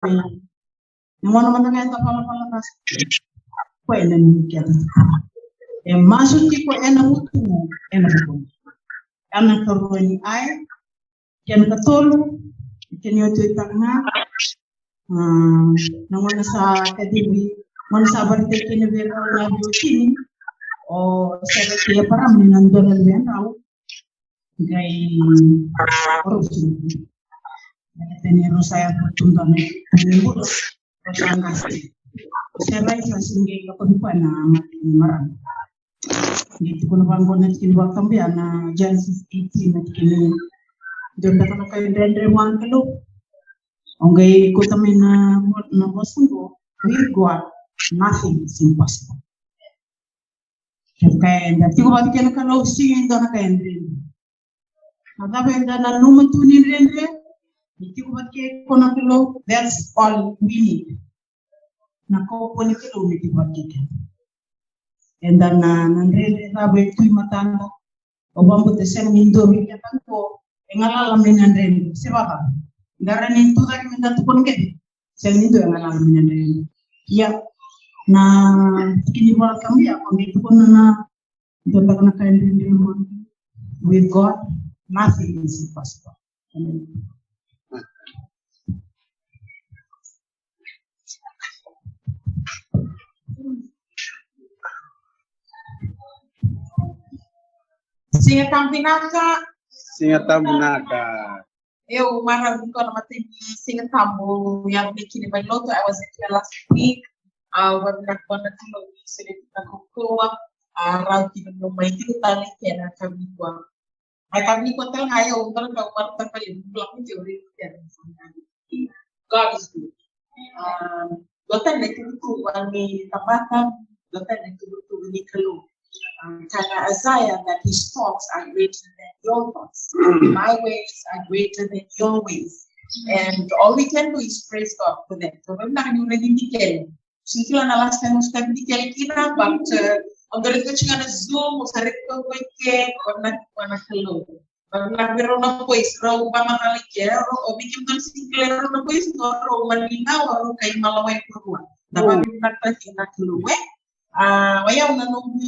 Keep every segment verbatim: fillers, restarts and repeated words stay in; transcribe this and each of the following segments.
Na gauna mada ga eda valavala na Siga, koya e nanumi keda. E masu tiko ena vutugu, ena vutugu. Ena karua ni ai, kena katolu, kena iotiotaka ga. Ah, na gauna sa kacivi, gauna sa vakaraitaki kina vei rau na veiwatini o Sera kei Eparama ni na dua na luvedrau. Qai rau sega ni, na kena rau sa yaco tu dua na bula. Rau sa qase. O Sera sa sega ni lakovi koya na mata ni marama. Qai tukuna vaqo na tikina Vakatabua, na Genesis eighteen, na tikina, dua beka na ka e dredre vua na Kalou. O qai kauta mai na, na vosa qo, with God nothing is impossible. Kevaka eda tiko vata kei na Kalou, sega ni dua na ka e dredre. Na cava eda nanuma tu ni dredre, ni tiko vata kei koya na Kalou, that's all we need. Na kaukaua ni Kalou me tiko vata kei keda. Eda na, na dredre cava e tu e matada, au vakabauta sega ni dua vei keda qo e galala mai na dredre, se vacava? Da rawa ni tucake meda tukuna kece, sega ni dua e galala mai na dredre. Ia, na tikina Vakatabua qo qai tukuna na, dua beka na ka e dredre, with God nothing is impossible. Amen. Siga Tabu vinaka. Siga Tabu vinaka. Au marau ni qo na matai ni Siga Tabu, au yaco mai kina mai lotu. I was here last week. Au vakavinavinaka vua na Kalou ni solia tiko na kaukauwa, a, rau kina meu mai tiko tale kina na yakavi nikua. Na yakavi nikua tale ga au dau marautaka tale ni bula ni tiko. God is good. Um, dua tale na ituvatuva ni tamata, dua tale na ituvatuva ni Kalou. Um, kaya na Isaiah that his thoughts are greater than your thoughts. My ways are greater than your ways. And all we can do is praise God for that. So, vakavinaka ni o raici Dikele. Sega ni kila na last time o sotavi Dikele kina, but, uh, o dau raica tiko ga na Zoom, o sa raica tiko ga i ke, o na, o na Kalou. Vakavinaka vei rau na boys, rau vakamacala i ke, rau, o vei kemudou na sega ni kila rau na boys, rau maliga, rau kai malawai kurua. Na vakavinaka tiko na Kalou, e? A, o yau na noqu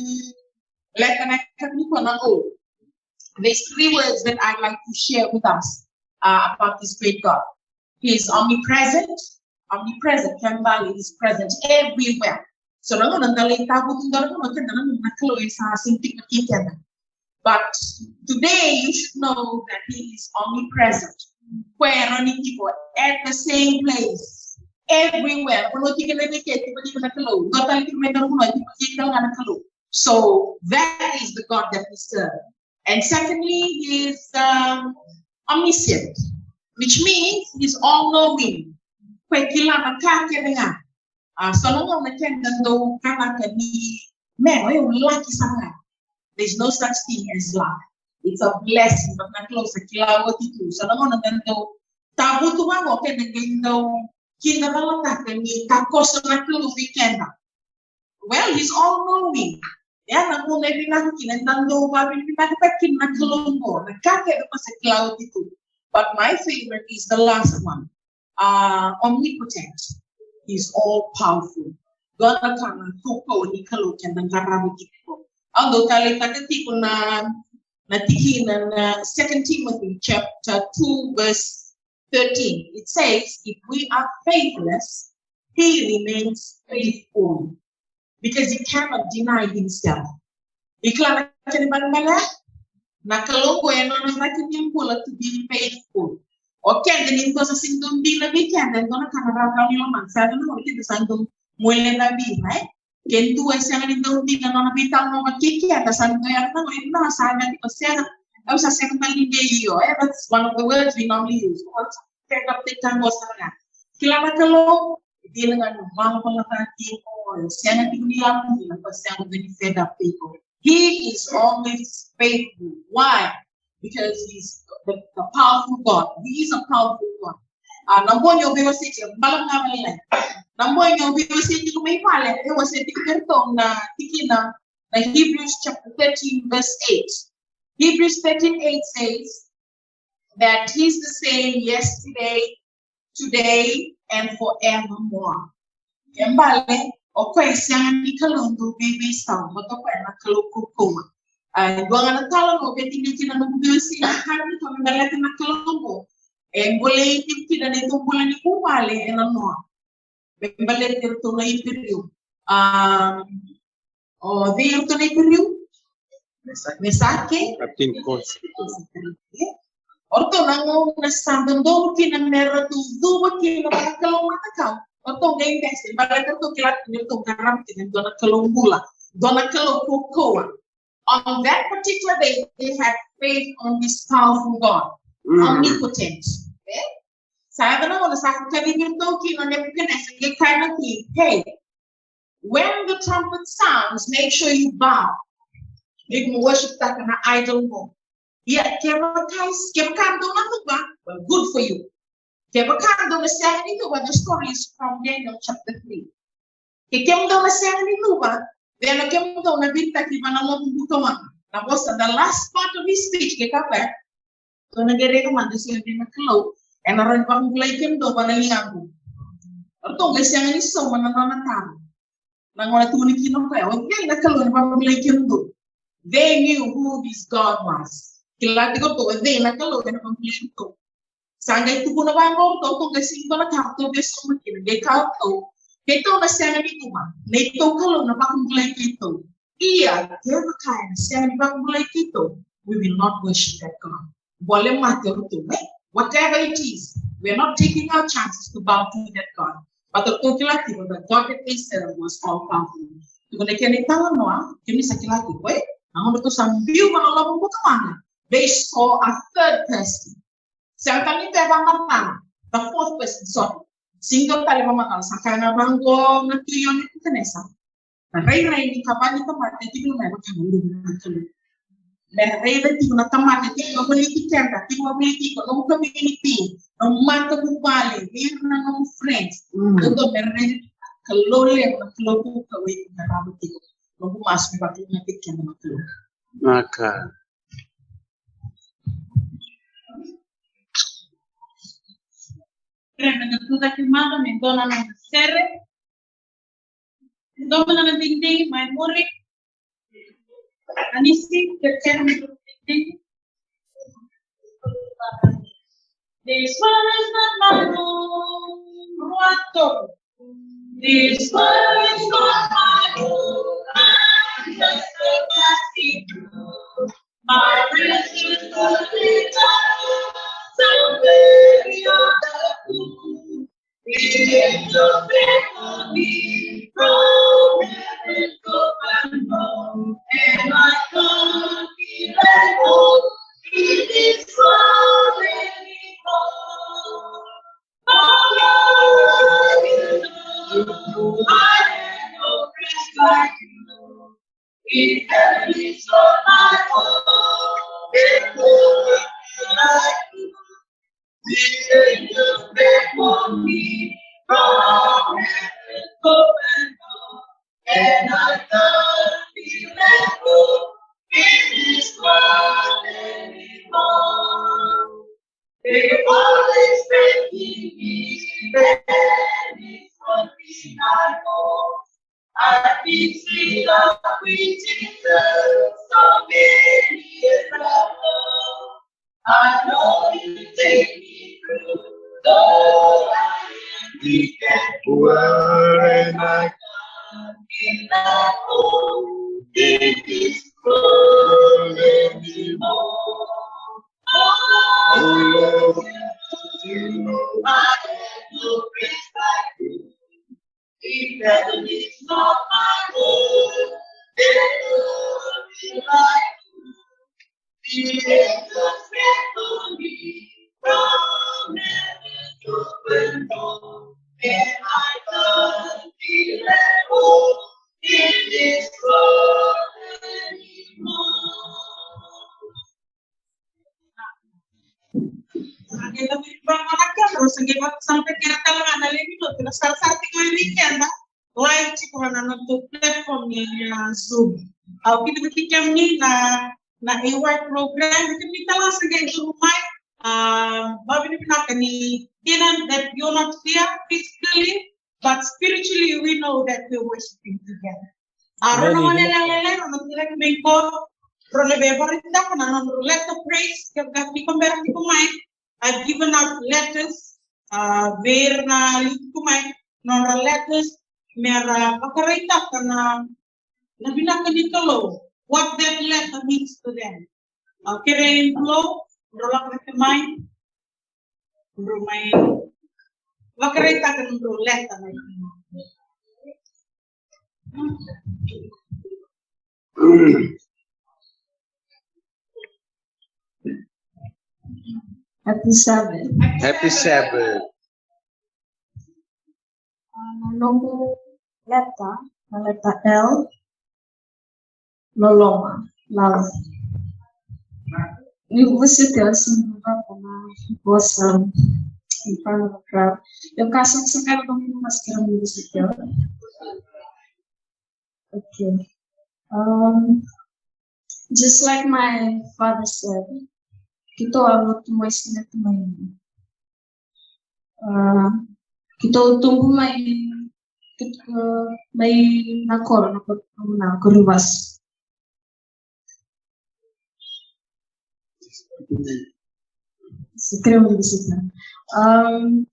leka na yakavi nikua na O. There's three words that I'd like to share with us, uh, about this great God. He is omnipresent, omnipresent, kena ibalebale, he is present everywhere. So na gauna da lai tavutu, da na gauna keda na, na Kalou e sa sega ni tiko kei keda. But today you should know that he is omnipresent. Koya e rawa ni tiko at the same place, everywhere. Vanua tiko kina vei keda, tiko kina na Kalou. Dua tale tiko mai na vanua, tiko kina na Kalou. So that is the God that we serve. And secondly, he is, um, omniscient, which means he's all-knowing. Koya e kila na ka kece ga. A, so na gauna keda dau kaya ni, man, o yau lucky sara ga. There's no such thing as luck. It's a blessing. But na Kalou sa kila oti tu. So na gauna da dau tavutu vaqo, keda qai dau kidavaki ni takoso na Kalou vei keda. Well, he's all-knowing. Ia na gauna e vinaka kina, eda dau vakavinavinakataka kina na Kalou qo, na ka kece sa kila oti tu. But my favorite is the last one. Uh, omnipotent. He's all-powerful. Dua na ka na kaukauwa ni Kalou keda qarava tiko. Au dau taleitaka tiko na, na tikina na Second Timothy chapter two verse thirteen. It says, if we are faithless, he remains faithful, because he cannot deny himself. Ni kila na kena ibalebale, na Kalou qo e nona cake ni bula to be faithful. O keda ni dua sa sega ni dau dina vei keda, e dua na ka na rawarawa ni lomana, sa dua na gauna keda sa dau muailai vei, right? Ke dua e sega ni dau dina nona veitalanoa kei keda, sa dau yaco na gauna sa dau tiko sega, au sa sega tale ni dei io, e, that's one of the words we normally use. Fed up tiko qo sara ga. Kila na Kalou, dina ga ni valavala tiko, e sega tiko ni yaco, dina, e sega ni fed up tiko. He is always faithful. Why? Because he's the, the powerful God. He is a powerful God. A, na bogi au veiwasei tiko, balavu ga vakalailai. Na bogi au veiwasei tiko mai vale, au wasea tiko vei iratou na tikina, na Hebrews chapter thirteen, verse eight. Hebrews thirteen eight says that he's the same yesterday, today, and forevermore. Kena ibalebale, o koya e sega ni Kalou dau veiveisau, baleta o koya na Kalou kaukauwa. A, e dua ga na italanoa au via tinia kina na noqu veiwasei na ka ni toka me baleta na Kalou qo. E bolei tiko kina na neitou bula ni vuvale ena noa. Me baleti iratou na Iperiu. Um, o cei iratou na Iperiu? Mesake. Abednego. O ratou na gauna sa dodonu kina me ratou cuva kina vakakalou matakau. O ratou qai bese, baleta ratou kila ni ratou qarava kina e dua na Kalou bula, dua na Kalou kaukauwa. On that particular day, they had faith on this powerful God, omnipotent. Okay? Sa yaco na gauna sa kacivi iratou kina o Nepukanesa, qai kaya na queen, hey, when the trumpet sounds, make sure you bow. Ni mo worship-taka na idol qo. Ia, kevaka, kevaka dou na cuva, well, good for you. Kevaka dou na sega ni cuva, the story is from Daniel chapter three. Ke kemudou na sega ni cuva, vei na kemudou na veitaki vua na lovo bukawaqa. Na vosa, the last part of his speech, ke kaya, dou na qai raica mada se o cei na Kalou ena rawa ni vakabulai kemudou vua na ligaqu. O ratou qai sega ni sauma na nona taro. Na gauna tukuni kina o koya, o cei na Kalou ena vakabulai kemudou? They knew who this God was. Kila tiko ratou o cei na Kalou ena vakabulai iratou. Sa qai tukuna vaqo o ratou, ratou qai sega ni dua na ka ratou via sauma kina, qai kaya o ratou, keitou na sega ni cuva, neitou Kalou na vakabulai keitou. Ia kevaka ena sega ni vakabulai keitou, we will not worship that God. Bole mate o ratou, e? Whatever it is, we are not taking our chances to bow to that God. But o ratou kila tiko that God that they serve was all powerful. Tiko na kena italanoa, kemuni sa kila tiko, e? Na gauna ratou sa biu mai na lovo bukawaqa, they saw a third person. Sega tale ni vakamatana, the fourth person, sorry. Sega tale ni vakamatana, sa kaya ga vaqo na tui o Nepukanesa. Na rairai ni kava ni tamata e tiko mai vaka na Luve ni Kalou. Me rairai tiko na tamata e tiko voliti keda, tiko voliti iko, nomu community, nomu matavuvale, vei ira na nomu friends. Mm. Dodonu me rairai Kalou levu, na Kalou kaukauwa e qarava tiko. Noqu masu me vakalougatataki keda na Kalou. Naka. Kerea me da tucake mada me dua na noda sere. Dua mada na digidigi mai muri. Anisi, kerea me dua na digidigi. This world is not my home, rua, tolu. This world is not my home, I'm just a passing through. My present world is not somewhere beyond the blue. The angels pray for me from heaven's open door, and I can't be let go in this world anymore. Oh Lord, you know I have no friends like you. If heaven is not my home, then who will be like you? The angels pray for me from heaven's open door, and I can't be let go in this world anymore. They always bring me back, it's one thing I know. I've been free of preaching so many years ago. I know you take me through, though I am weak and poor, and I can't be like home in this world anymore. Oh Lord, you know I have no friends like you. If heaven is not my home, then who will be like you? The angels pray for me from heaven's open door, and I can't be let go in this world anymore. Sa qai vakavinavinaka, sa qai vakasamataki ira tale ga na lewe ni lotu na sarasara tiko vei keda live tiko na noda platform ni, a, Zoom. Au kidavaki kemuni na, na A Y program, kemuni tale ga sa qai duru mai, Ah, vavinavinaka ni dina that you're not here physically, but spiritually we know that we're worshiping together. Ah, rau na gone lailai, rau na tiko mai qo, rau na via vakaraitaka na nodra letter praise, kevaka tiko bera tiko mai. I've given out letters, ah, vei ira na liu tiko mai, nodra letters, mera vakaraitaka na, na vinaka ni Kalou, what that letter means to them. Ah, kerei Blo, drau lako vata mai, drau mai vakaraitaka na drau letter mai. Happy Sabbath. Happy Sabbath. Ah, na noqu letter, na letter L. Loloma, lala. Ni vusi te asu ni vata na vosa in front of a crowd. Eu ka sa sa kara ko ni mas kara ni vusi te. Okay. Um, just like my father said, keitou a lotu mai Sine tu mai. Ah, keitou tubu mai, keitou, ah, mai na koro, na koro, na koro Rivers. Se kere mo visita. Um,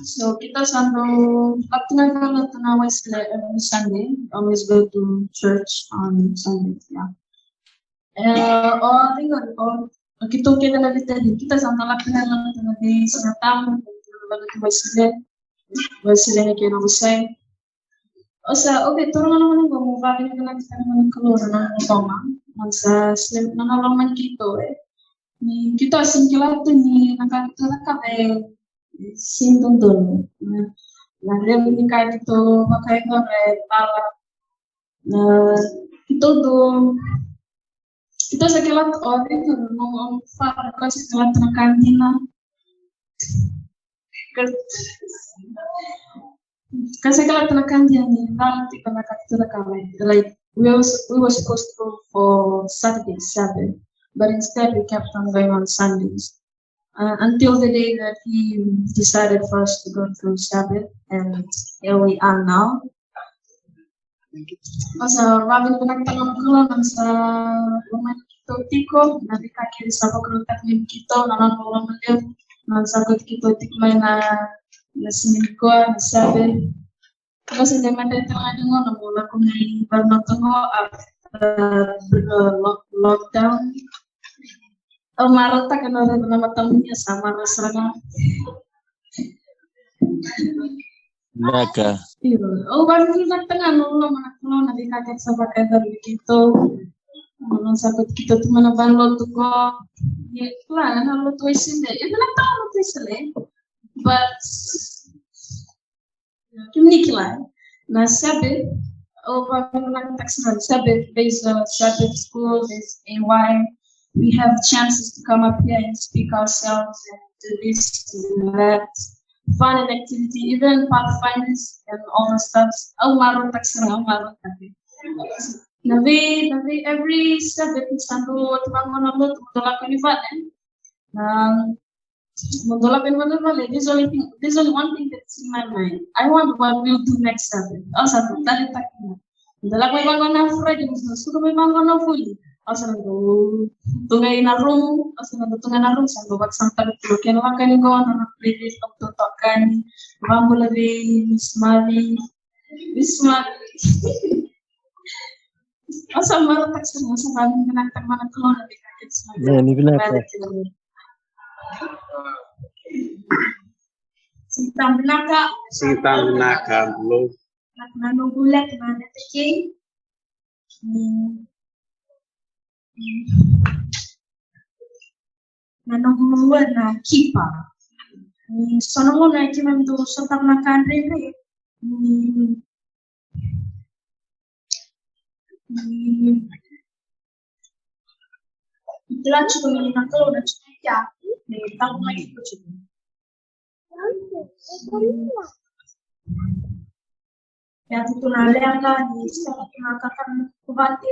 so keitou sa dau, lako tu ga na lotu na Wesley every Sunday. Always go to church on Sunday, yeah. Eh, o, tingo, o, o keitou kece na veitacini, keitou sa dau lako tu ga na lotu na vei Siga Tabu, na lotu Wesley, Wesley na kena vosai. O sa, okay, toro ga na gone qo mo vakavinavinakataka na Kalou na nona loloma, na sa sle, na nona loloma ni keitou, e. Ni keitou a sega ni kila tu ni na ka keitou cakava e sega ni dodonu. Na, na levu ni ka keitou vakayacora e lala. Na, keitou dau, keitou sa kila tu, o, keitou na, o, fara, keitou sa kila tu na ka dina. Ka, ka sa kila tu na ka dina ni cala tiko na ka keitou cakava, like, we was, we were supposed to go for Saturday Sabbath, but instead we kept on going on Sundays. Uh, until the day that he decided for us to go through Sabbath, and here we are now. Au sa vakavinavinakataka na Kalou na sa lomani keitou tiko, na veika kece sa vakarautaka mai vei keitou, na nona loloma levu, na sa kauti keitou tiko mai na, na siga nikua, na Sabbath. Au sa dau madrai tale ga ni gauna meu lako mai vale ni lotu qo after the lock-, lockdown. Au marautaka na raica na matamu ni sa marau sara ga. Vinaka. Io. Au vakavinavinakataka na loloma na Kalou na veika kece sa vakayacora vei keitou. Na nona sa kauti keitou tu mai na vale ni lotu qo. Ia, kila, na lotu Wesele. E vinaka na lotu Wesele. But kemuni kila, na Sabbath, au vakavinavinakataka sara na Sabbath, there's a Sabbath school, there's A Y. We have chances to come up here and speak ourselves and do this and that. Fun and activity, even Pathfinders and all the stuffs. Au marautaka sara, au marautaka. Na vei, na vei every Sabbath ni sa dau oti vaqo na lotu, mo dau lako i vale. Na Mo dau lako i vale, there's only thing, there's only one thing that's in my mind. I wonder what we'll do next Sabbath. Au sa dau taleitaka kina. Mo dau lako mai vaqo na Friday, mo dau suka mai vaqo na vuli. Au sa dau tu ga ina rumu, au sa dau tu ga ina rumu, sa dau vakasamataka tiko kei na lako yani qo, na nona playlist, au totoka yani, vakabula vei Miss Mavi, Miss Mavi. Au sa marautaka sara, au sa vakavinavinakataka na Kalou na veika kece sa. Io, ni vinaka. Siga Tabu vinaka. Siga Tabu vinaka, Blo. Na, na noqu letter na letter K. Mm. Na noqu word na keeper. Ni so na gauna keimami dau sotava na ka dredre. Ni, ni, ni kila tiko ni na Kalou na tiko i kea, ni taqomaki tiko. Ia, tu na leqa, ni sotava tu na kakana, kuvate,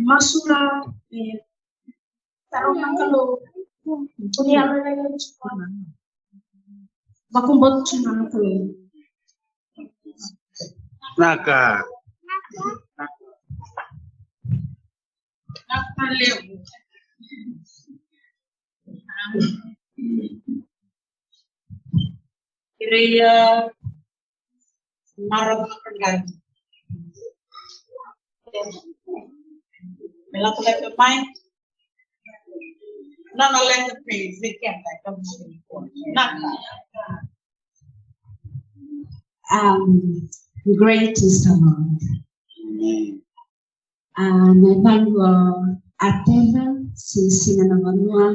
masula, e, taroga na Kalou, Naka. Naka levu. Kerea marau vakalevu. Me lako lepe mai. Nona lepe, praise, they can't, I don't know. Naka. Um, great is the Lord. Amen. A, na yacaqu o Ateva, sinasina na vanua,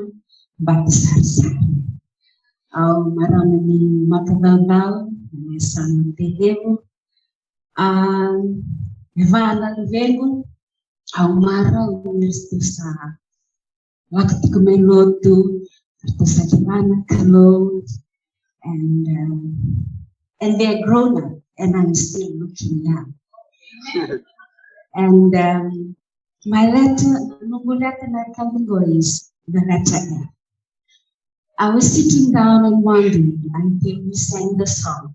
Bati Sarisari. Au marama ni Matacaucau, ni Sanu Tevevu. A, e va na luvequ, au marau ni ratou sa lako tiko mai lotu, ratou sa kila na Kalou, and, um, and they're grown up, and I'm still looking young. And, um, my letter, noqu letter na yacaqu qo is the letter F. I was sitting down and wondering until we sang the song.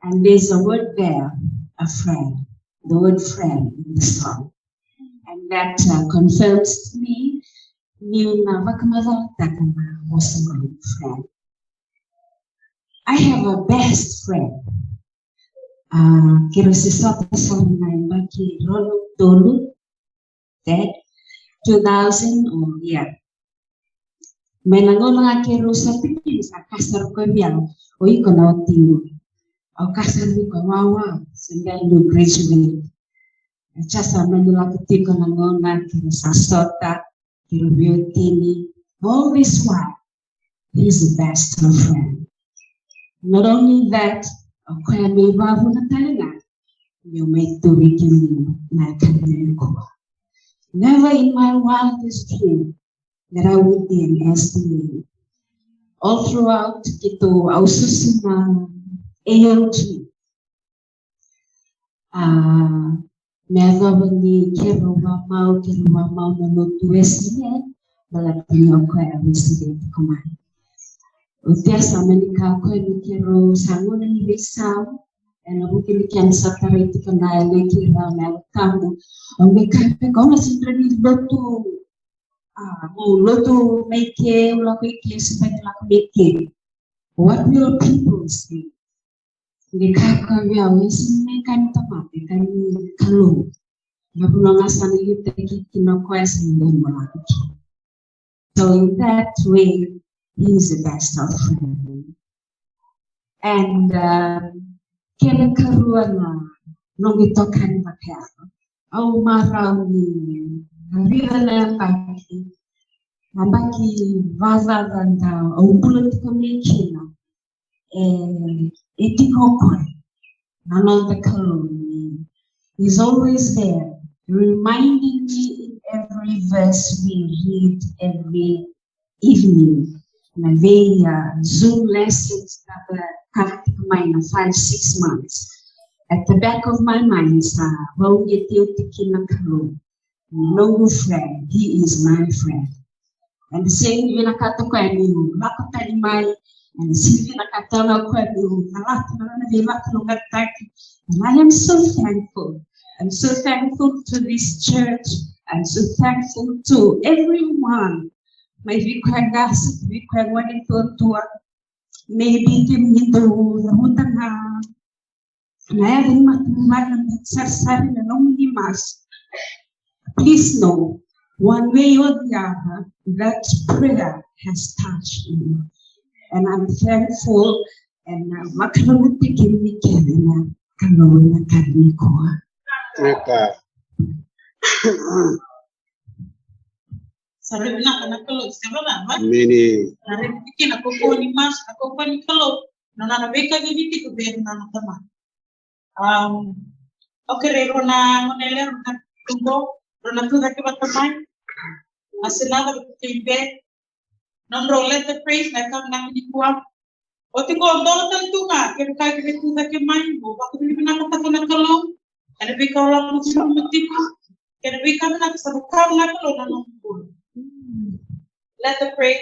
And there's a word there, a friend. The word friend in the song. And that, uh, confirms to me, niu na vakamacalataka na vosa qo, friend. I have a best friend. Uh, keirau se sota sara na yabaki rua na tolu. That two thousand, oh, yeah. Mai na gauna ga keirau sa tiki, sa kaya sara o koya vei au, o iko na watiqu. Au kaya sara vei koya, wawa, se bera niu graduate. Sa mani lako tiko na gauna keirau sa sota, keirau veiwatini. All this while, he's the best of friend. Not only that, o koya me ivakavuna tale ga niu mai tu vei kemuni na yakavi nikua. Never in my wildest dream that I would be an S D A. All throughout, keitou, au susu na A L G. A, me yacova ni keirau vakamau, keirau vakamau na lotu Wesele, baleta ni o koya a Wesele tiko mai. Oti ya sa mani kaya o koya ni keirau sa gauna ni veisau, ena vuku ni kena sa tarai tiko na yalo i keirau na Yalo Tabu. Au qai kaya vei koya, au na sega ni lotu, a, mo lotu mai ke, au lako i ke, sega ni lako mai ke. What will people say? Qai kaya o koya vei au, e sega ni ka ni tamata, e ka ni Kalou. Na vanua ga sa na liutaki kina o koya, sa na dau lako kina. So in that way, he is the best of friend. And, um, kena ikarua na noqu itokani vakayalo. Au marau ni na vica na yabaki, yabaki vakacaca au bula tiko mai kina. E, e tiko o koya. Na noda Kalou ni, he's always there, reminding me in every verse we read every evening. Na vei, uh, Zoom lessons na ka tiko mai na five, six months. At the back of my mind, sa vauqeti au tiko na Kalou. Noqu friend, he is my friend. Ena sega ni vinakata o koya niu lako tani mai, ena sega ni vinakata o koya niu calata na nona veivakalougatataki. And I am so thankful. I'm so thankful to this church. I'm so thankful to everyone. Mai vei koya qase, vei koya gone tuatua. Maybe kemuni dou cavuta ga na yaca ni matavuvale na Bati Sarisari na nomuni masu. Please know, one way or the other, that prayer has touched me. And I'm thankful, and, uh, vakalougatataki kemuni kece na Kalou ena yakavi nikua. Naka. Sa rui vinaka na Kalou, se vacava? Emeni. Na rui tiki na kaukaua ni masu, na kaukaua ni Kalou, na nona veikacivi tiko vei ira na nona tamata. Um, okay, rau na gone yalewa, rau na tubu, rau na tucake vata mai. A sinada vata kei Be. Nodrau letter praise na yakavi nikua. Oti ko dola tale tu ga, kevaka keimami tu cake mai, mo vakavinavinakataka na Kalou ena veika o lako curuma tiko, kei na veika vinaka sa vakavinavinaka na Kalou na nomu bula. Letter praise.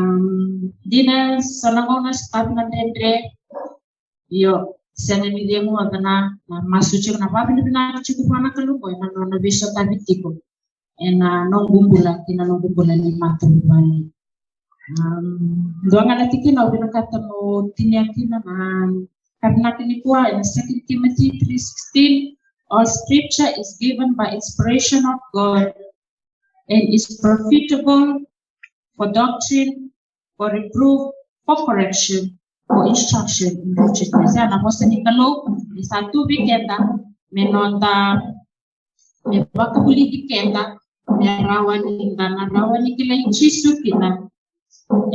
Um, dina, so na gauna sa tata na dredre. Io, sega ni cegu, o na, na masu tiko, na vakavinavinaka tiko vua na Kalou qo ena nona veisotavi tiko ena noqu bula kei na noqu bula ni matavuvale. Um, dua ga na tikina au vinakata mo tinia kina na ka vinaka nikua ena Second Timothy three sixteen, "All scripture is given by inspiration of God and is profitable for doctrine, for reproof, for correction, for instruction in righteousness." Ya na vosa ni Kalou ni sa tu vei keda me noda, me vakavulici keda me rawa ni da na rawa ni kilai Jisu kina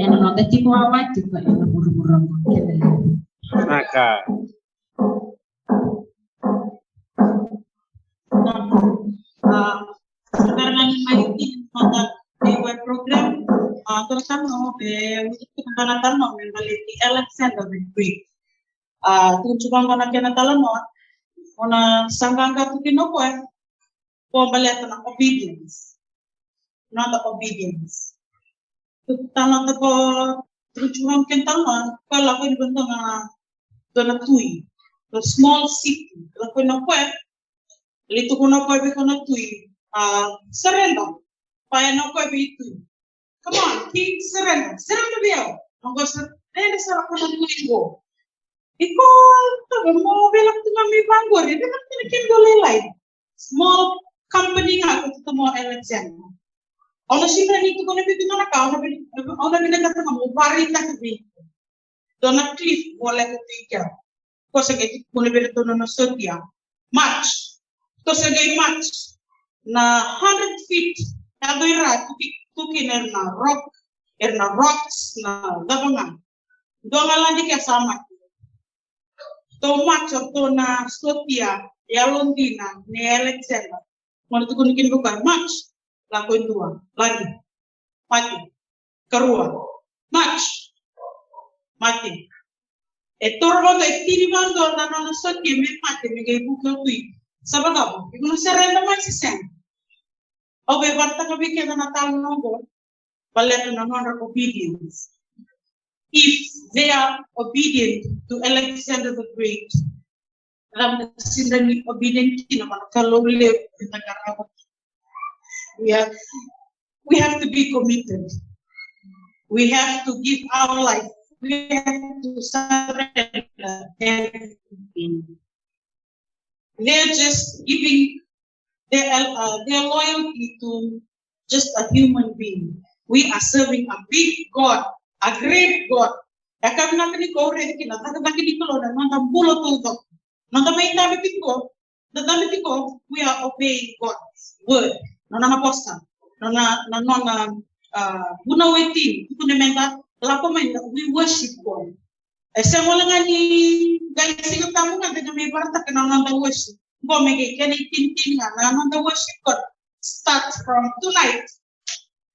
ena noda tiko wawa tiko ena vuravura oqo. Kena levu. Naka. Ah, ah, na noda A Y program, ah, toro tano, e, tiko na tano me baleti Alexander the Great. Ah, tuku tiko qo na kena talanoa, o na sa qaqa tu kina o koya, ko baleta na obedience. Noda obedience. Tuku tano tiko, tuku tiko qo na kena talanoa, ko lako i vanua ga dua na tui, dua small city, lako i na koya, Lai tukuna o koya vei koya na tui, ah, surrender. Kaya o koya vei tui, "Come on, king, surrender. Surrender vei au." Qo surrender sara o koya na tui qo. Iko tale mo veilakoyaki tu ga mai vaqori, veilakoyaki tu na kena dau lailai. Small company ga ko tu mo Alexander. Au na sega ni tukuna vei iko na ka, au na vei, au na vinakata ga mo vakaraitaka vei iko. Dua na cliff voleka tu i kea. Ko se qai tukuna vei iratou na nona sotia. March. Ko se qai march. Na hundred feet. Yaco i ra, tu ki, tu kina ira na rock, ira na rocks, na cava ga. Dua ga lade ke sa mate. Tou march, tou na sotia yalodina nei Alexander. Qo na tukuni kina vei koya, march, lako e dua, lade, mate, karua, march, mate. E toro vakadua, e tini vakadua na nona sotia me mate, me qai vuki o tui. Sa vakavo, iko na surrender mai se sega? Au via vakaraitaka vei keda na talanoa qo. Baleta na nodra obedience. If they are obedient to Alexander the Great, cava sega ni obedient kina vua na Kalou levu eda qarava. We have, we have to be committed. We have to give our life. We have to surrender everything. They're just giving their, uh, their loyalty to just a human being. We are serving a big God, a great God. E ka vinaka ni ko raica kina na cakacaka ni Kalou ena noda bula taucoko. Noda mai dabe tiko, noda dabe tiko, we are obeying God's word. Na nona vosa, na nona, na nona, ah, vunau e tini, tukuna meda lako mai, we worship God. E sega wale ga ni qai Siga Tabu ga da qai mai vakaraitaka na noda worship. Qo me qai kena itinitini ga na noda worship, but start from tonight.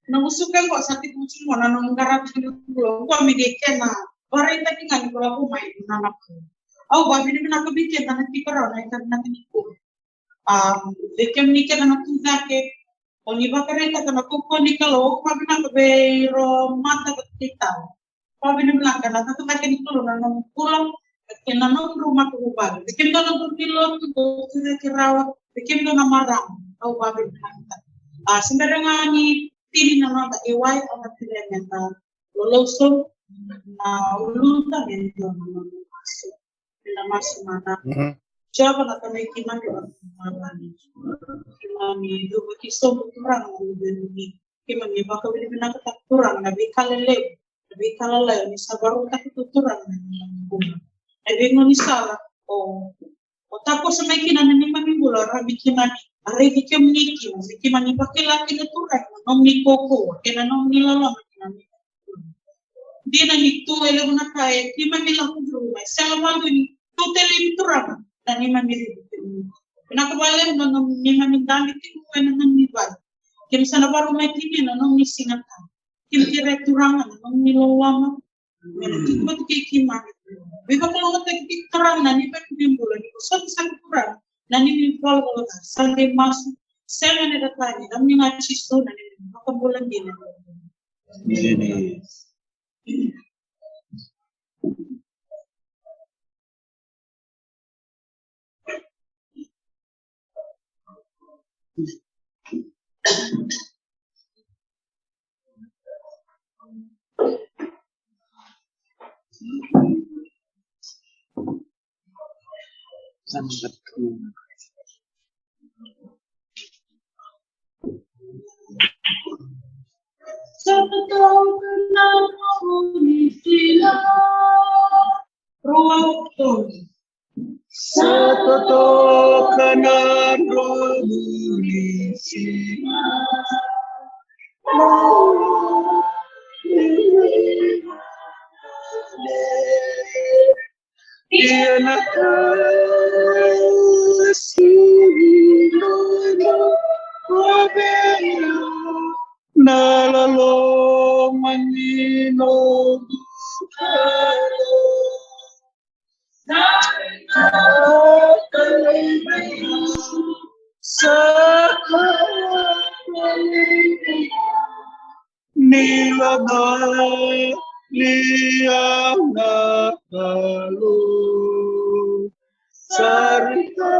Na musuka qo sa tiko tiko na nomu qaravi ni bula. Qo me qai kena vakaraitaki ga ni ko lako mai na nona. Au vakavinavinaka vei keda na tiko rawa na ika vinaka ni kua. Um, vei kemuni keda na tu cake, o ni vakaraitaka na kaukauwa ni Kalou, au vakavinavinaka vei ira mata vakaitavi. Vakavinavinaka na cakacaka ni Kalou na nomu bula, kei na nomu matavuvale. Vei kemudou na dau ni lotu, dou tu cake rawa, vei kemudou na marama, au vakavinavinaka. A, se bera ga ni tini na noda A Y, au na tini meda lolou sobu, na uluta meda lolou sobu. Ena masu mada. Mhm. Jiova na Tamai keimami, keimami luvaki sobu Turaga na luvemuni. Keimami vakavinavinakataka Turaga na veika lelevu, na veika lalai ni sa vakarautaka tu Turaga na neimami bula. Na veigaunisala o, o takoso mai kina na neimami bula, rawa ni keimami raici kemuni kina, me keimami vakila kina Turaga na nomuni kaukauwa kei na nomuni loloma kina. Dina ni tu e levu na ka e keimami lako curuma, e sega vakadua ni tu tale ni Turaga na neimami raici kemuni. Vinaka vakalevu na nomuni, neimami dabe tiko ena nomuni vale. Keimami sa na vakarau mai kina na nomuni Siga Tabu. Keimami kerea Turaga na nomuni loloma me na tiko vata kei keimami. Veivakalougatataki Turaga na neimami bula, ni ko sota saka Turaga na neimami valavala ca. Sa qai masu, sega ni da tani, na nomuni ga Jisu na neimami vakabula dina. Amen. Sa totoka na dromu ni siga. Ia na ka sivita na loloma ni noqu Kalou. Sa ka lei vei au. Sa ka lei vei au. Ni lomani au na Kalou. Sa rui ka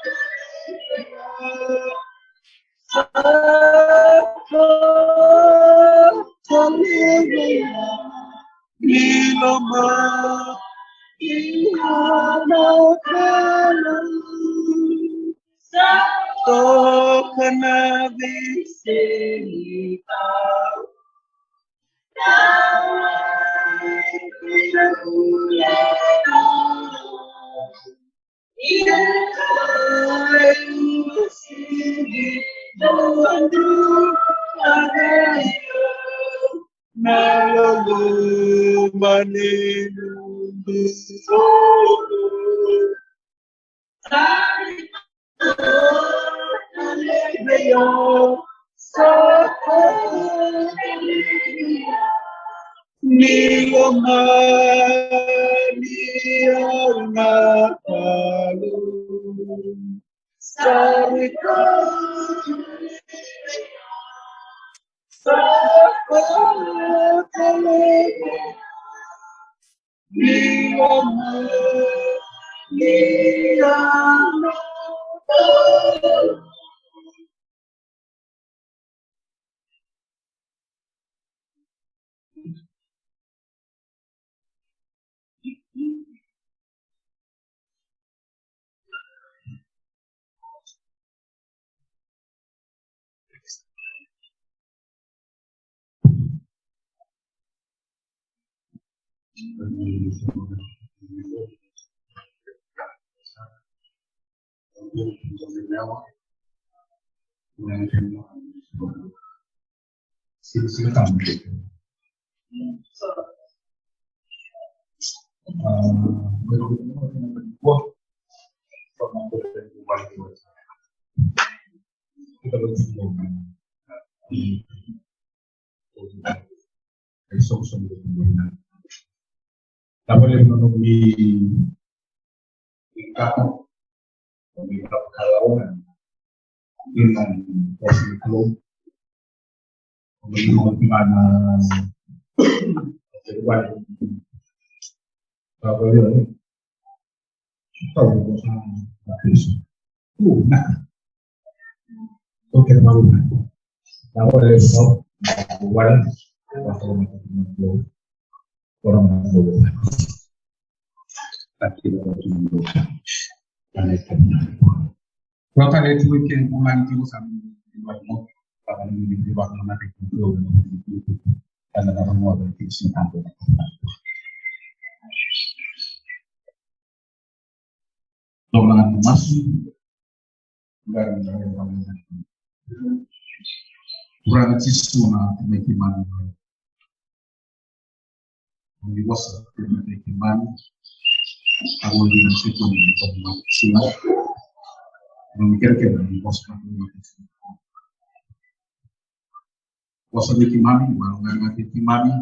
lei vei au. Sa ka lei vei au. Ni lomani au na Kalou. Sa toka na veisei ni kau. Na loloma ni noqu Kalou. Ni lomani au na Kalou. Sa rui ka lei vei au. Sa ka lei vei au. Ni lomani au na Kalou. Tavale na nomuni kaka, nomuni kaka kalauna, ina kosi ni Kalou, nomuni kaka na tavale, tavale, Kau ni ko sa na peso. Ku na. Ko ke mau na. Na ko le so. Wala. Wa ko na ko. Ko na ko. Taki na ko. Ane ko. Wa ka le tu ke ko man ki ko sa. Wa ko. Turaga Jisu, na tamaiti mani. Ni vosa, tamaiti mani. Avo ni na siku ni tamaiti mani. Ni kerekere ni vosa, tamaiti mani. Vosa vei keimami, vakalougatataki keimami.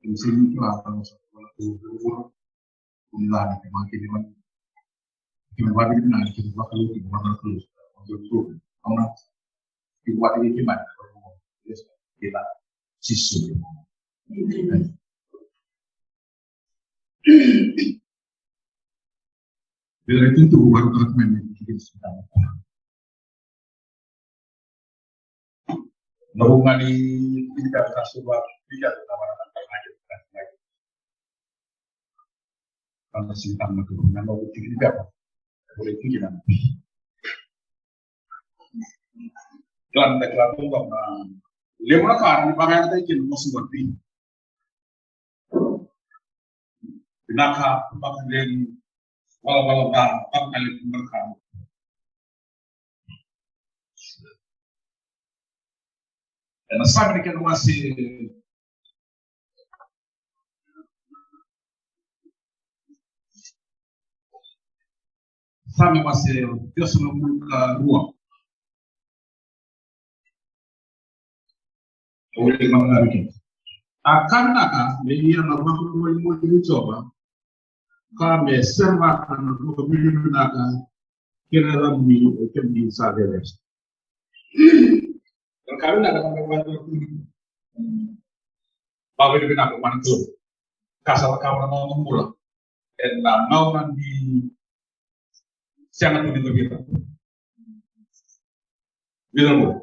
Keimami sega ni kila na vosa vakalougatataki keimami. Kemuni na keimami, keimami vakavinaka, keimami vakalougatataki, keimami vakalougatataki. Auna, keimami vakalougatataki keimami. Kei na Jisu. Amen. Vei ira e tutu, vakalougatataki keimami. Na vuqa ni tikina ka sa sova, tikina ka sa vara na ka sa na ka sa na ka sa na sitama tu na noqu tikina ka. Ule tikina. Kila na kila tu na levu na ka ni vakayagataki kina na noqu tikina. Vinaka, vakadreti, valavala ca, vakalevu na ka. Ena Same na kena wase, Same wase tisawalu ka rua. Au wilika mada ga vei keda. A ka vinaka me ia na vakamolimoli ni Jiova, ka me serevaka na vakavinavinaka kei na yacamuni, o kemuni sa vevesa. Na ka vinaka na me vakamolimoli. Vakavinavinaka vua na Kalou. Ka sa cakava na noda bula ena gauna ni sega tu ni dua vei ira. Vica na bula?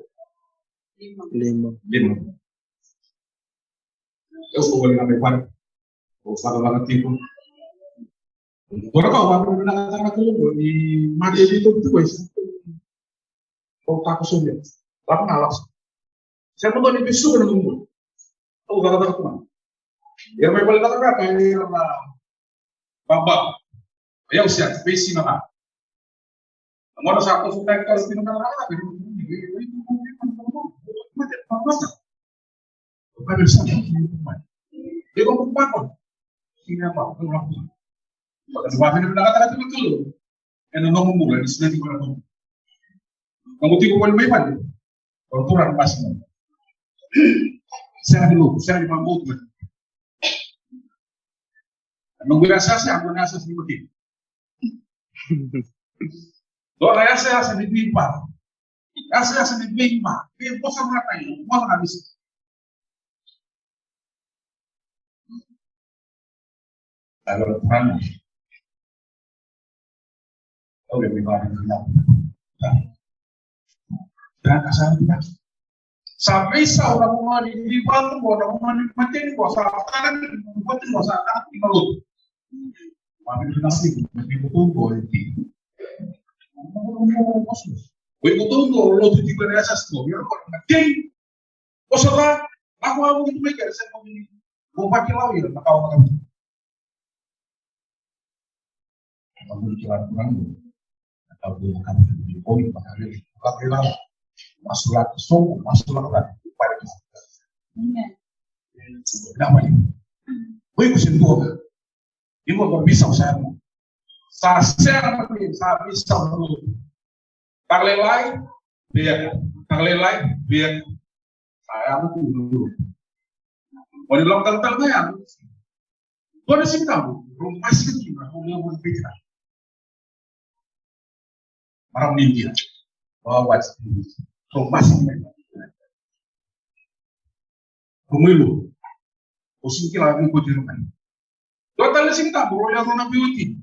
Lima. Lima. Lima. Au sa voli na mai vale. Au sa vaka tiko. Dua na ka au vakavinavinaka na Kalou ni mate ni toki tiko e sa. Au takosovi. Lako na lako. Sega mada ni vesuka na nomu bula. Au cakacaka tu ga. Ia mai vale cakacaka, ia na baba. Ia au sega, veisiga ga. Na gauna sa koso na ka sina na cakacaka. Ena nomu bula, ni sega ni tiko na nomu. Nomu tiko voli mai vale. O turaga basi mo. Sega ni lotu, sega ni vabauta. Noqu yasayasa, noqu yasayasa ni mate. Dua na yasayasa ni veipa. Yasayasa ni veipa. Veivosa mata, vosa na misi. Agora, para mim, eu lembro de uma vida. Sa veisau na vumani ni vatu qo, na vumani mateni qo, sa vakatakani ni vatu qo, sa takani na lotu. Vaviri na siku, mateni qo qo e ti. Oi qo qo lotu ti qo na yasayasa qo, io qo mateni. Qo sa va, lako a vuki tu mai kere sa qo ni. Qo vakila o ira na kawa makawa. Masulaki vei ira na Kalou, na Kalou na Kalou ni boi, masulaki vei ira, masulaki sobu, masulaki vei ira, pare tu. Amen. Na mai. Boi ko se dua. Iko ko bisa sa mo. Sa sera na ko sa bisa mo. Tagalailai, beka. Tagalailai, beka. Sa yaco tu. O ni lako talatala mai yaco. Dua na Siga Tabu, rau basika kina, rau lewe vou ni Peter. Marama ni Idia. Rau basika kina. Rau mai lotu. O sega ni kila vei ko tiro mai. Dua tale na Siga Tabu, rau lewe rau na veiwatini.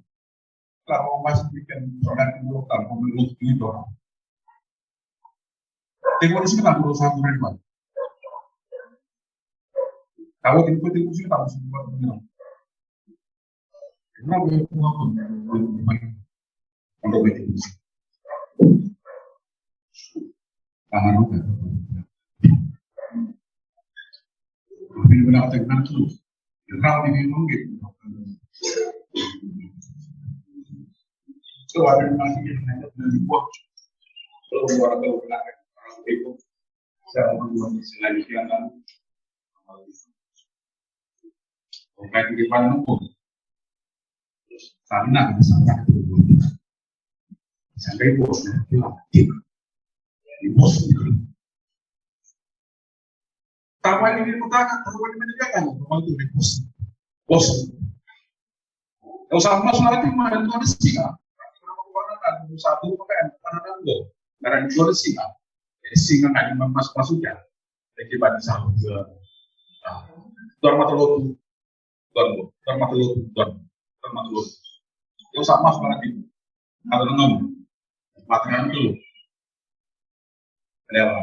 Ka rau basika kina, rau na tiro ka rau mai lotu kina. Tiko na Siga Tabu, rau sa tu mai. Ka oti ni ko tiko na Siga Tabu, sa tu mai. Tavali ni mataka, tavali ni mataka, tavali ni bosi. Bosi. Au sa masu na rati mai dua na siga. Au sa tu maka na na na dua na siga. E siga na ni masu masu ya. E ke ba ni sa. Dua mata lotu. Dua mata lotu. Dua mata lotu. Au sa masu na rati. Ada na nomu. Mata na lotu. Lewa.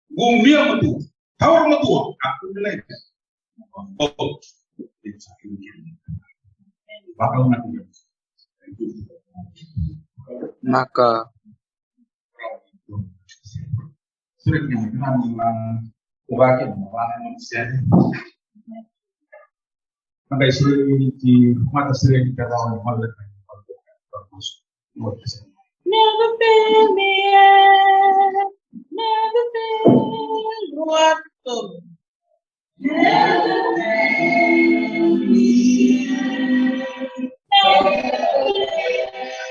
Gumia matua. Taura matua. Aku ni lai. Naka. Never fail me yet, never fail. Never fail me yet, never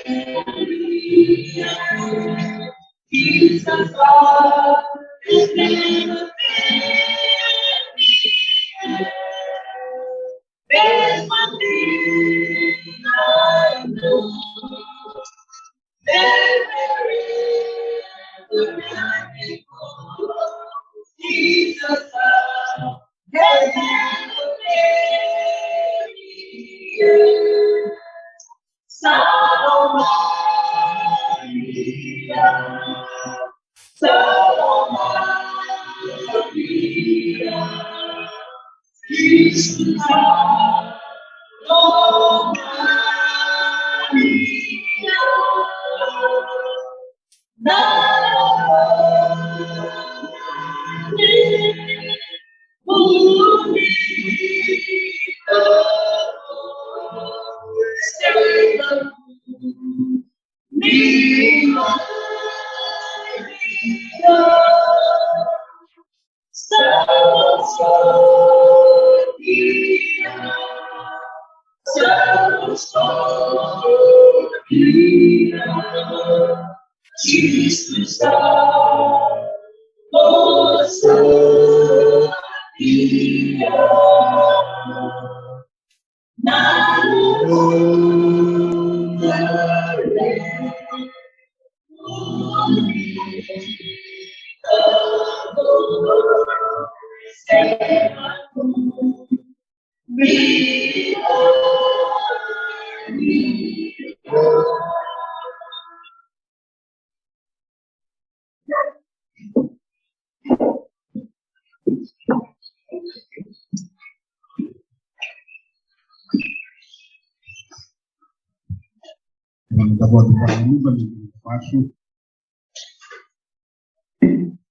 fail me yet. Jesus, God, you never fail me yet. There's one thing I know. Never ever let me go. Jesus, God, has never failed me yet. Salmo Maria, Salmo Maria, Kristu Salmo Maria. Jesus,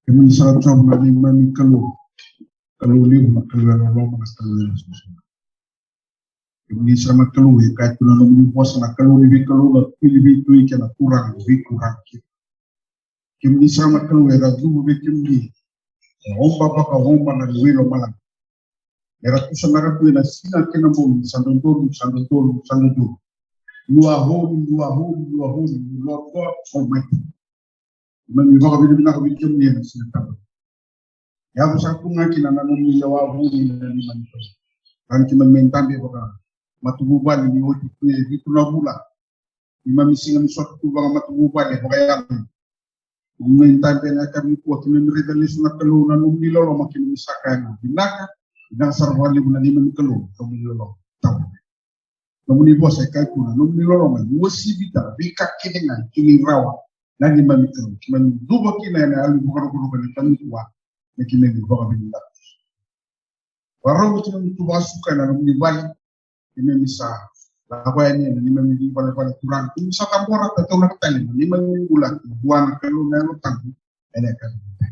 Kemuni saka Jiova na neimami Kalou, Kalou levu, na Kalou e loloma, na Kalou e susu. Kemuni saka na Kalou, e kaya tu na nomuni vosa, na Kalou ni veikalou, na Tui ni veitui kei na Turaga ni veituraga. Kemuni saka na Kalou, era cuva vei kemuni e oba vakaoba na lewe i lomalagi. Era tusanaka tu ena siga kei na bogi, sa dodonu, sa dodonu, sa dodonu. You are holy, you are holy, you are holy, you Lord God Almighty. Keimami vakavinavinaka vei kemuni ena siga tabu. Yaco saka tu ga kina na nomuni lewa vuni na neimami Kalou. Ka ni keimami mai dabe vakamatavuvale ni oti tu e vitu na vula. Keimami sega ni sota tu vakamatavuvale vakayalo. Keimami mai dabe ena yakavi nikua, keimami raica lesu na Kalou na nomuni loloma, keimami sa kaya ga vinaka, vinaka sara vakalevu na neimami Kalou, nomuni loloma tabu. Nomuni vosa e kaya tu na nomuni loloma e uasivita na veika kece ga e kini rawa na neimami Kalou. Keimami cuva kina ena yalo vakarokoroko ena yakavi nikua, me keimami vakavinavinaka. Vakarau me keimami tu vakasuka ena nomuni vale, keimami sa lako yani ena neimami veivalevale Turaga. Keimami sa cabora, tataunaka tale na neimami bula ki na vua na Kalou na Yalo Tabu ena yakavi nikua.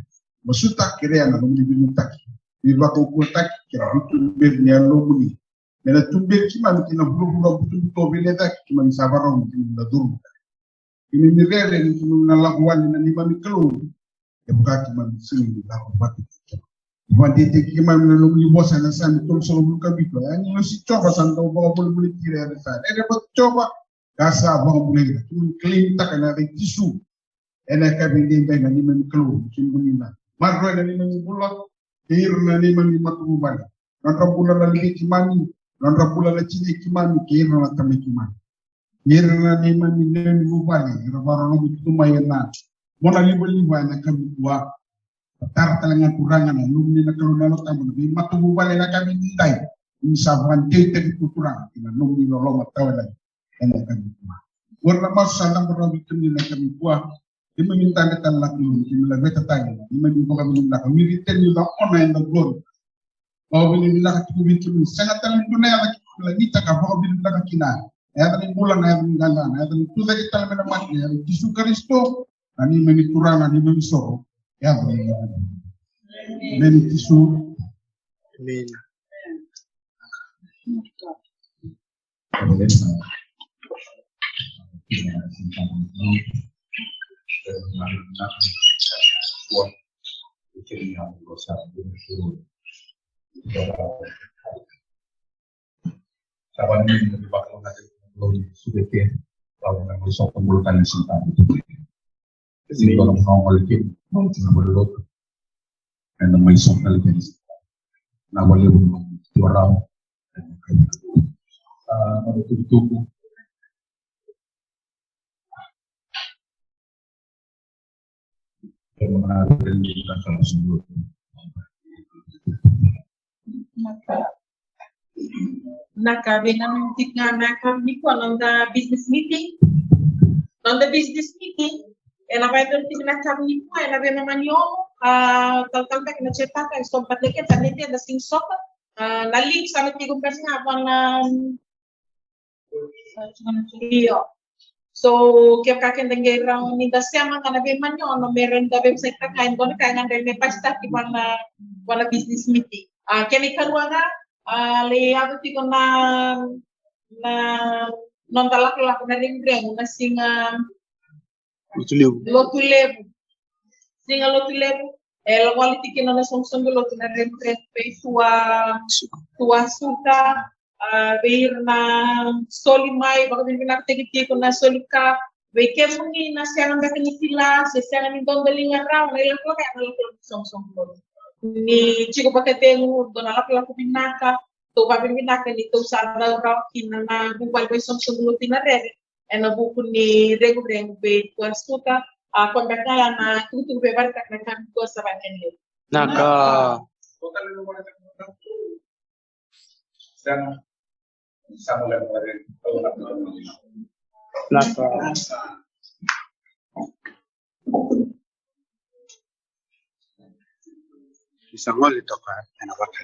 Masuta, kerea na nomuni veimataqali, veivakaukauwataki kei na veituberi ni Yalomuni. Me na tuberi keimami ki na vuravura butobuto veilecayaki keimami sa vakarau me keimami na curu. Keimami rere ni keimami na lako wale na neimami Kalou. E vaka keimami sega ni lako vata kei kemuni. Vakadeitaki keimami na nomuni vosa ena Same tolusagavulu ka vitu. E a ni losi Jiova sa dau vakavolivoliti ira era sa rerevaki Jiova ka sa vakabulai ira. Keimami claim-taka na yaca i Jisu ena yakavi edaidai na neimami Kalou, kemuni na maroroya na neimami bula kei ira na neimami matavuvale. Nodra bula na luvei keimami, nodra bula na tinai keimami kei ira na tamai keimami. Ira na neimami lewe ni vuvale era vakarorogo tiko mai ena monalivaliva ena yakavi nikua. Tara tale ga Turaga na nomuni na Kalou na Yalo Tabu na veimatavuvale ena yakavi edaidai. Ni sa vakadeitaki tu Turaga ki na nomuni loloma tawayalani ena yakavi nikua. Ora na masu sa cabora vei kemuni ena yakavi nikua. Keimami dabe tale na Kalou, keimami laveta tale, keimami vakavinavinaka. We return you the honor and the glory. Vakavinavinaka tiko vei kemuni. Sega tale ni dua na yaca keimami lagitaka, vakavinavinaka kina. Na yaca ni bula, na yaca ni qaqa, na yaca ni tucake tale mai na mate, na yaca i Jisu Karisito, na neimami Turaga, na neimami Soro. Yaca ni Emeni Jisu. Emeni. Ena mai sota tale kina na valelevu na Turaga. A, na tukutuku. Na ka vei na tiko ga na ka nikua noda business meeting. Noda business meeting. Ena vei na tiko na ka nikua, ena vei na mani ono, a, talatala beka na chetaka, e so beka na keta, na keta, na sing sota. A, na link sa na tiko beka ga vua na, io. So, kevaka keda qai rawa ni da sema ga na veimani ono, me rawa ni da website taka, e dua na ka e gadrevi me pasitaki vua na, vua na business meeting. A, kena ikarua ga, a, lai yaco tiko na, na noda lakolako na reguregu, na siga Lotu Levu. Lotu Levu. Siga Lotu Levu. E lako wale tiko kina na soqosoqo lotu na reguregu vei Tua, Tua Suka, a, vei ira na soli mai, vakavinavinakataki tiko na soli ka, vei kemuni na sega beka ni kila, se sega ni dodoliga rawa, na ilakolako ya na ilakolako ni soqosoqo lotu. Ni tiko vakacegu, dua na ilakolako vinaka, tou vakavinavinaka ni tou sa cau rawa kina na vuvale vei soqosoqo lotu i Narere. Ena vuku ni reguregu vei Tua Suka, a, ko beka ya na tukutuku vei Varetaka na ka vei Tua Sava Henley. Naka. Naka. Ni sa gole toka ena vaka.